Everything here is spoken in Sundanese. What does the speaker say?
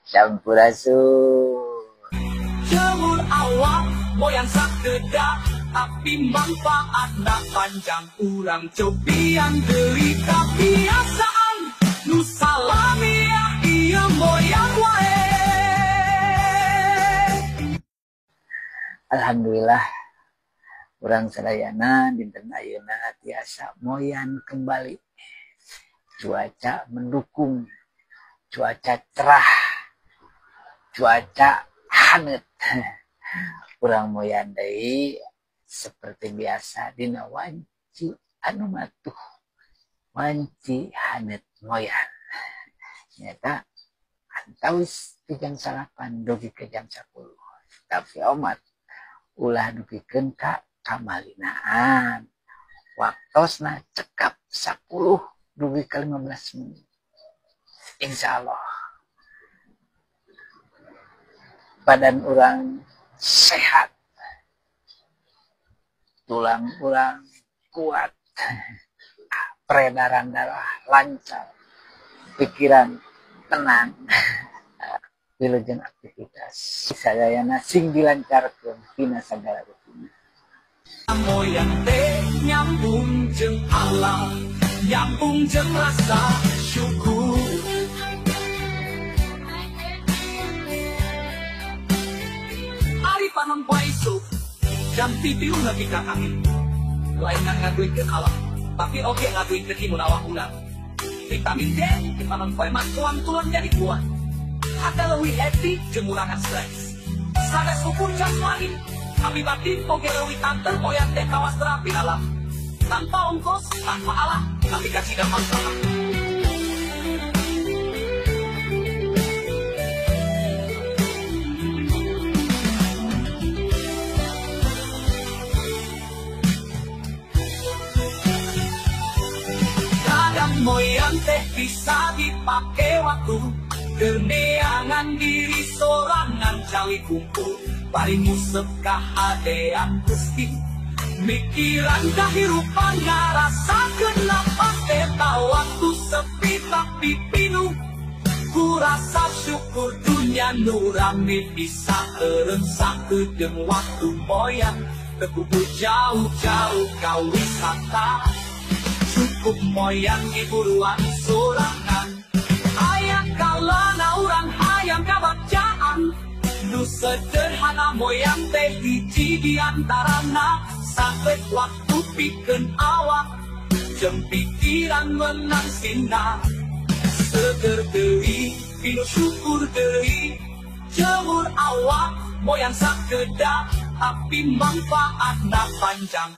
Sampurasun. Jemur awak moyan sakedak tapi manfaatna panjang urang cobian deui kabiasaan nu salamiah ieu moyan wae. Alhamdulillah urang sadayana dinten ayeuna tiasa moyan kembali. Cuaca mendukung, cuaca cerah, cuaca haneut. Urang moyan deui seperti biasa dina wanci anu matuh, wanci haneut moyan. Nyata antawis di jam 9 dugi ke jam 10. Tapi omat ulah dugikeun ka kamalinaan. Waktosna cekap 10 dugi ke 15 menit. Insya Allah badan orang sehat, tulang orang kuat, peredaran darah lancar, pikiran tenang, wilujeng aktivitas sadayana sing dilancarkeun dina sagala rupina. Moyan teh nyambung jeung alam, nyambung jeung rasa syukur. Ari panon poe isuk jam 7 nepi ka kami. Lain ngaduikeun alam, tapi oge ngaduikeun imun awak urang. Vitamin D di panon poe mah tulang-tulang jadi kuat. Hate leuwih happy jeung ngurangan stres. Sanes ukur jasmani, tapi batin oge leuwih tanteng moyan teh kawas terapi alam. Tanpa ongkos, tanpa alat, tapi kacida manfaat. Kadang moyan teh bisa dipake waktu keneangan diri sorangan cali kumpul bari ngusep kahadean Gusti. Mikiran kahirupan ngarasa kenapa eta waktu sepi tapi pinuh. Ku rasa syukur dunia nu rame bisa eureun sakedeung waktu moyan. Teu kudu jauh-jauh ka wisata, cukup moyan hiburan sorangan. Aya kalana urang hayang kabacaan nu sederhana moyan teh hiji di antarana. Sampai waktu pikeun awak jeung pikiran menang sinar. Seger deui, pinuh syukur deui, jemur awak moyan sakedak tapi manfaatna panjang.